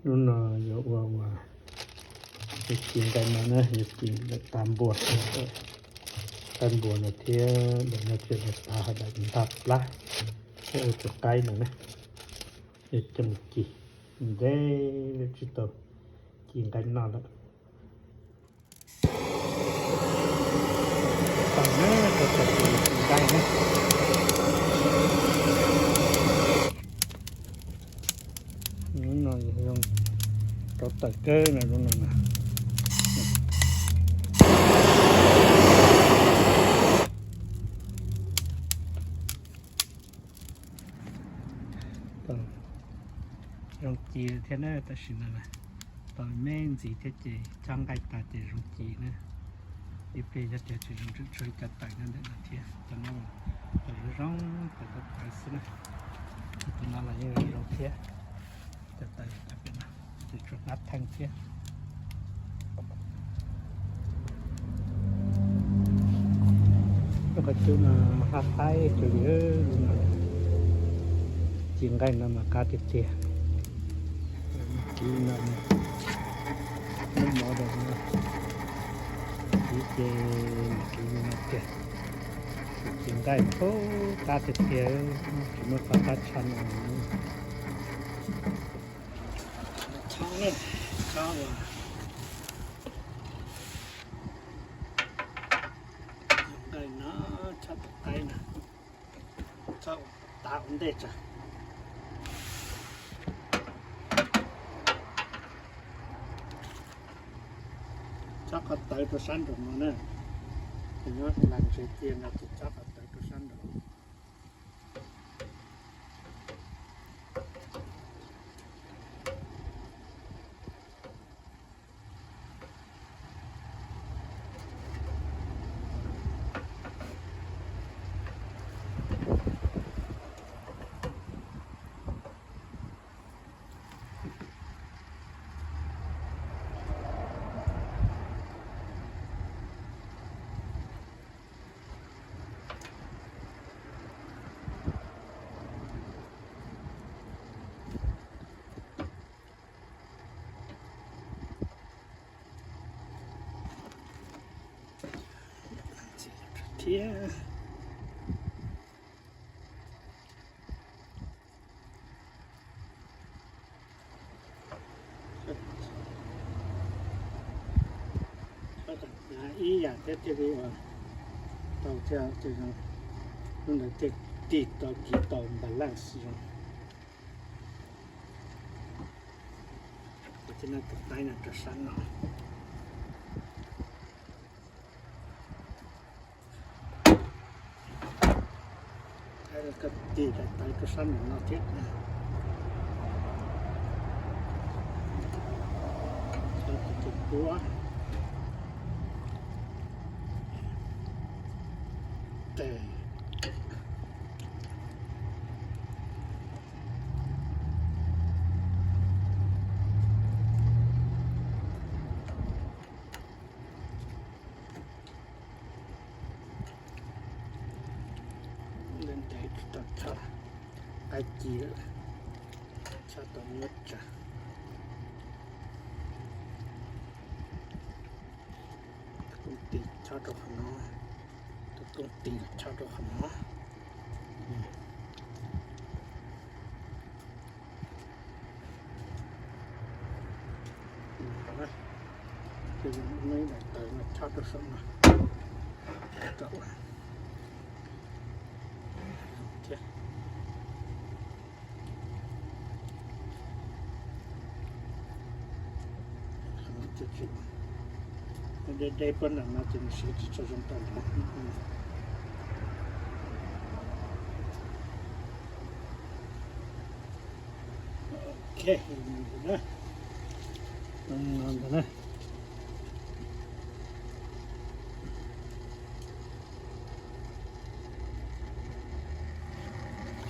Lub no yuav ua ua, yuav ci nqaij no na, yuav ci ntawm tav npua, tav npua no thiab ntawm no tseem ua tav hais tias ntag plab, thiab ua cov qaib no na, yuav coj mus ci, ntev tsis tau ci nqaij noj lawm. Tau na, tau tau ci nqaij na. Lub no zoo rau tawm kawg na, lub no na. Zoo ci thiab na, tam sim no na, tau me ntsis thiab ces chob nqaij tas ces zoo ci na. Ib pliag yog tias tsis zoo tseem tshuav ib cov tawm nyob ntawm no thiab, cov no tawm zoo zoo, tawm tawv tawv xwb na. Tus no los yeej zoo thiab. Cov tawm cov pem no ces tshuav hnab theej thiab. Lub qhov cub no haj haib kawg li, lub no ci nqaij no mas qab tiag tiag. Ci no, lub mov rau no, ci ces ci li no tiag. Ci nqaij qab tiag tiag, tsis muaj qhov qab tshaj no. Chob na, chob uas nqaij no, chob tus qaib na, chob tav ua ntej tso. Chob qhov tawv rau sab nraum no na, ces nyob las ntses cia no ces chob qhov tawv rau sab nraum. Thiab ib yam thiab thiaj li ua tau thiab, lub ntawd thiaj tig tau kiv tau balance zoo. Ces no tus qaib no rau sab no. Koj tig daim tawv rau sab nraum no thiab. Tus puab tes. Ntev ntev tsis tau chob qaib ci lawm, chob tau nyuaj tsawv. Tus kooj tis chob rau qhov no, tus kooj tis chob rau qhov no. Ces muab daim tawv no chob rau saum no. Deb deb puab nram no ces nws siav tsis tshua zoo tau nrad. Ok, ntawd na.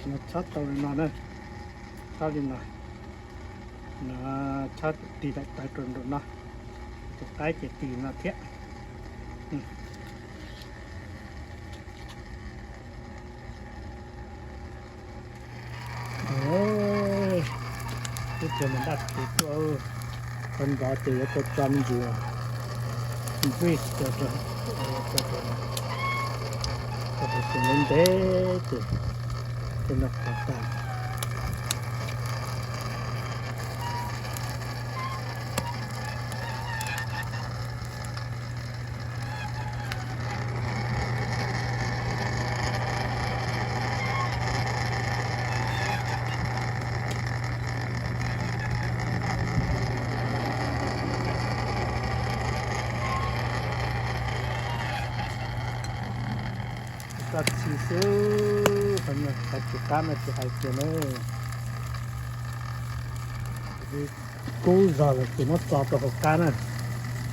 No chob tau li no na, chob li no, no chob tis daim tawv rau nraum no, tus qaib ces tis no thiab. Tus Ces mas daj khiv tuaj, qhov ntawd ces yuav tau tso me ntsis grease rau, rau, rau tus ntev ntev ces, ces no qhov tas. Tso txhi xwb, qhov no qhov tsis qab no tsis hais kiag na. Kub zog lawm ces muab tso rau hauv qab na.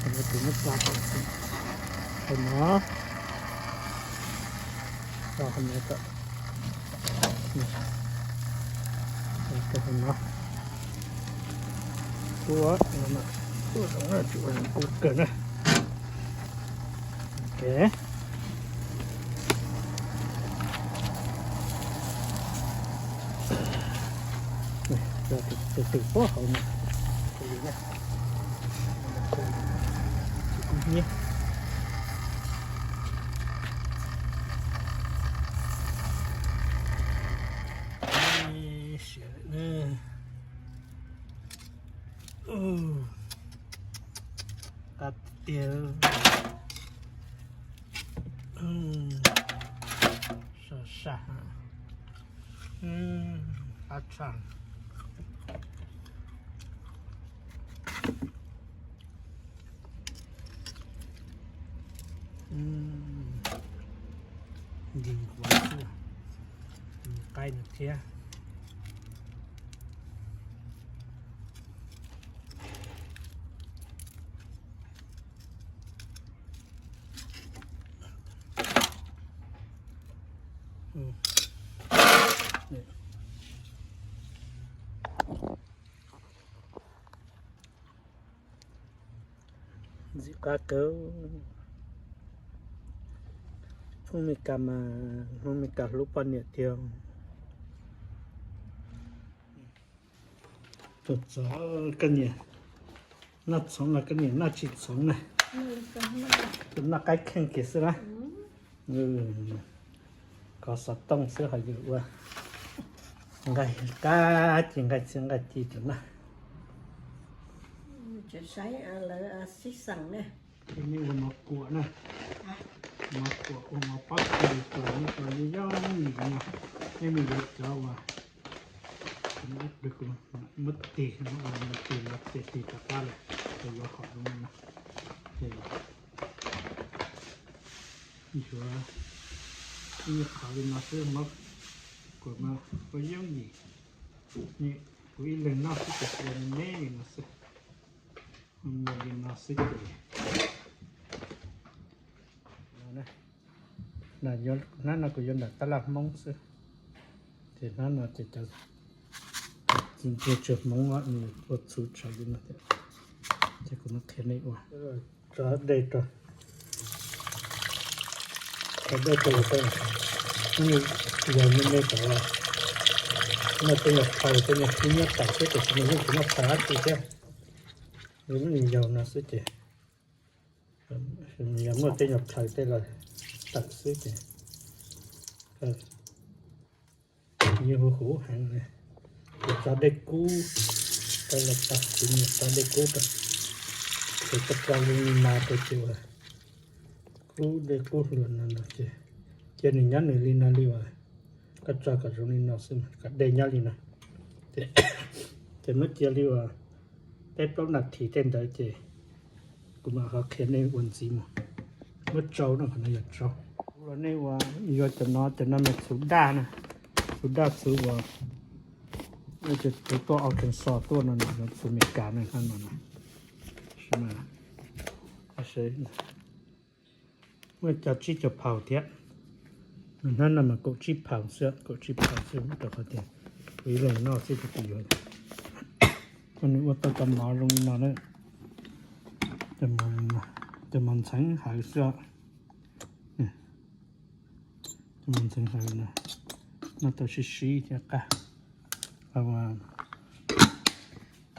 Qhov no ces muab tso rau hauv no, tso hauv no kom, tso rau hauv no. Kub, kub zoo na, tsis ua kub kawg na. Ok. Tso tus twm puag hauv no. Tsis kub hnyiab. Siav lawm na. Qab tiag. Sov saj. Qab tshaj. Nti nkuav xwb, qaib no thiab. Ntxim qab kawg. Hmoob Mes Kas mas Hmoob Mes Kas hlub poj niam tiag. Tus txov koj niam noj txhoov los koj niam noj tsis txhoov na. Tus noj qaib kheej kiag xwb na. Kov xov tooj xwb ho yus ua nqaij qab ci nqaij txhiab nqaij ci tus na. Saib lawv sib xeem na. Nej ua mov kuam na, mov kuam ua mov pob kws kuam nej ua yooj yim no, nej mus yuav cov uas muab tig, muab tig los ces tig rov qab lawm, ces yuav hom zoo no. Ces yuav ib nyuag qhov li no xwb, mov kuam mas ua yooj yim, kuv ib leeg noj xwb ces ua me me li no xwb. Ua me li no xwb ces hnab no kuv yuav nram tab laj Hmoob xwb, ces hnab no ces cov txiv ntsig tsw Hmoob nws ua txhuv tshav li no thiab, ces kuv mam qhia nej ua. Tso dej rau, tso dej rau, yog me me kom, no tej nyuag plhaws tej nyuag kub nyob tawm xwb tiam sis nws yeej tsis muaj plhaws dab tsi thiab, nws lub nws yaus no xwb ces, yog muaj tej nyuag plhaws tej los tawm xwb ces, yeej huv huv heev. Kuv tso dej kub rau los tag, kuv niam tso dej kub rau, ces koj tso li no rau ces uas kub dej kub hluas no no ces, cia nws nyob nws li no li uas, koj tso kom zoo li no xwb mas kom dej nyob li no, ces muab cia li uas peb plaub nas this tej ntawd ces kuv mam ho qhia nej ua ntxiv mus. Muab tsau no, qhov no yog tsau. Kuv los nej ua, yuav cov no, cov no mas txhuv daj na, txhuv daj txhuv uas, txhuv tuaj Arkansas tuaj no, txhuv Amelikas no no. Muaj cov tsib caug phaus thiab. Hnab no mas kaum tsib phaus xwb, kaum tsib phaus xwb rau qhov tias kuv ib leeg noj xwb ces kuv yuav. Nws ua tau cov mov zoo li no na, cov mov ntxheev hawv xwb. Cov mov ntxheev hawv no, noj tau sib sib thiab qab. Qhov uas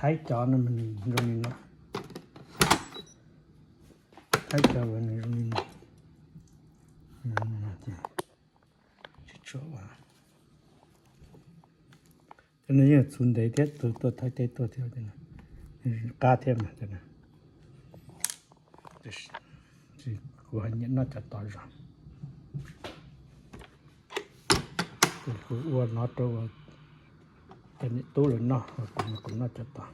Thaib cov no mas nws zoo li no, thaib cov uas nws zoo li no, tsis tshua ua. Ces nws yeej txhuv ntev thiab, tus tuaj thaib teb tuaj thiab, qab thiab mas. Kuv hais nyiam noj cov tod zog, kuv ua no rau cov niam tub lawv noj, kuv noj cov tod.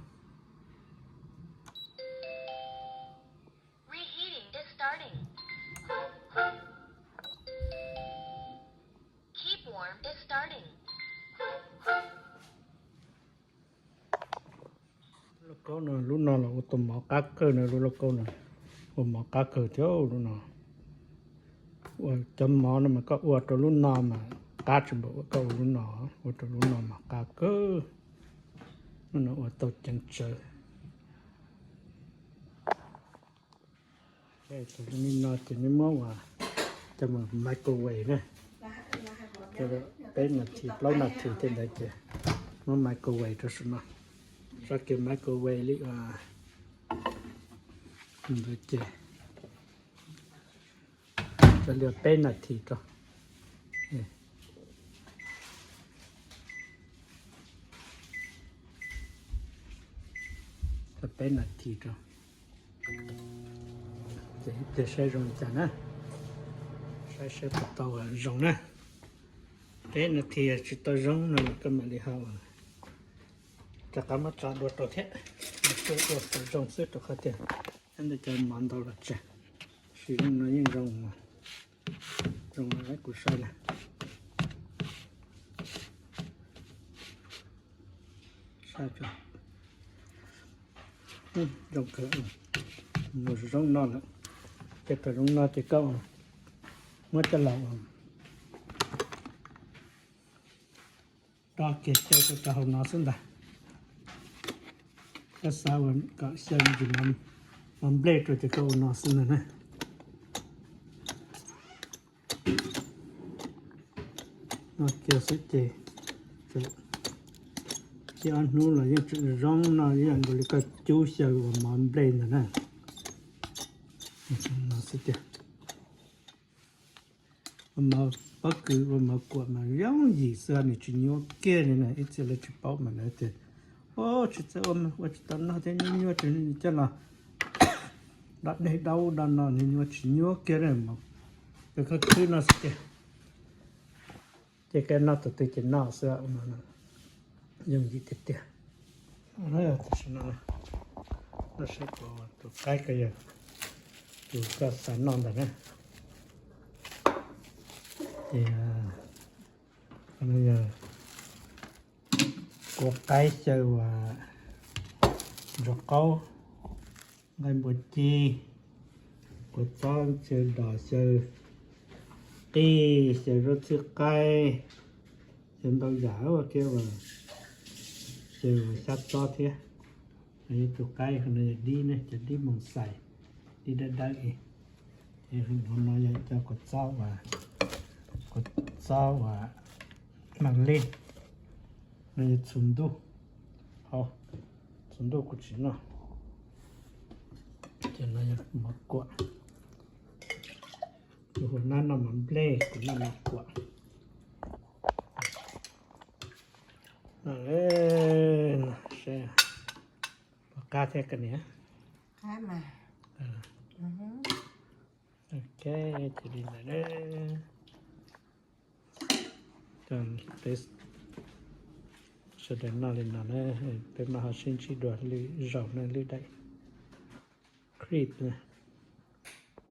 Lauj kaub no lub no los ua tau mov qab kawg na, lub lauj kaub no ua mov qab kawg thiab lub no. Ua cov mov no mas koj ua rau lub no mas qab tsis npaum koj ua lub no, ua rau lub no mas qab kawg. Lub no ua tau ceev tsawv. Li no ces neb muab ua coj mus microwave na, peb nas this plaub nas this tej ntawd ces muab microwave rau saum no, tso kiag microwave li ntawd ces tso li peb nas this rau, peb nas this rau. Ces ib pliag saib zoo li cas na, saib saib puas tau zoo na. Peb nas this tsis tau zoo no koj mam li ho rov qab muab tso dua rau thiab, ua kom zoo xwb rau qhov tias nyob ntawm cov mov ntau los tseg, tab sis no yeej zoo, zoo kuv saib na. Saib, zoo kawg, mus zoo no lawm, ces kom zoo no ces koj muab coj los do kiag xyaw rau rau hauv no xwb ntag. Koj xav ua kom xyaw ntsis mov nplej rau ces koj ua no xwb ntag na. No kiag xwb ces ib ob hnub los yeej tseem zoo no ib yam nkaus li koj cub xyaw ua mov nplej ntag na. No xwb tiag. Ua mov pob kws ua mov kuam mas yooj yim xwb, nws tsis nyuaj kiag li na. Ib txhia lawv tsis paub mas lawv tias, o, tsis txawj ua, ua tsis tau noj thiab nyuaj nyuaj, coj los do dej do ub do no nws nyuaj tsis nyuag kiag na. Ces koj khwb no xwb tiag, ces koj noj tus twg ces noj xwb, yooj yim tiag tiag. Tam sim no, noj saib kuv tus qaib ko yog tus koj xav noj ntag na. Ces yog kua qaib xyaw ntsuag qaub, nqaij npua cig, kua txob xyaw dos, xyaw qij, xyaw zaub txhwb qaib, xyaw ntau yam ua kiag uas xyaw xyab txob thiab. No yog tus qaib, no yog dib ne, cov dib moos xais, dib dawb dawb li. Hauv no yog cov kua txob uas, kua txob uas mag lej. No yog txhuv ntuj, hauv txhuv ntuj kuv tsis noj. Ces no yog mov kuam, tus hu nab noj mov nplej, kuv noj mov kuam. Seb puas qab thiab koj niam? Ok, ces li ntawd, peb sawv daws noj li no na, peb mam ho sib ntsib dua lwm zaus na, lwm daim clip na.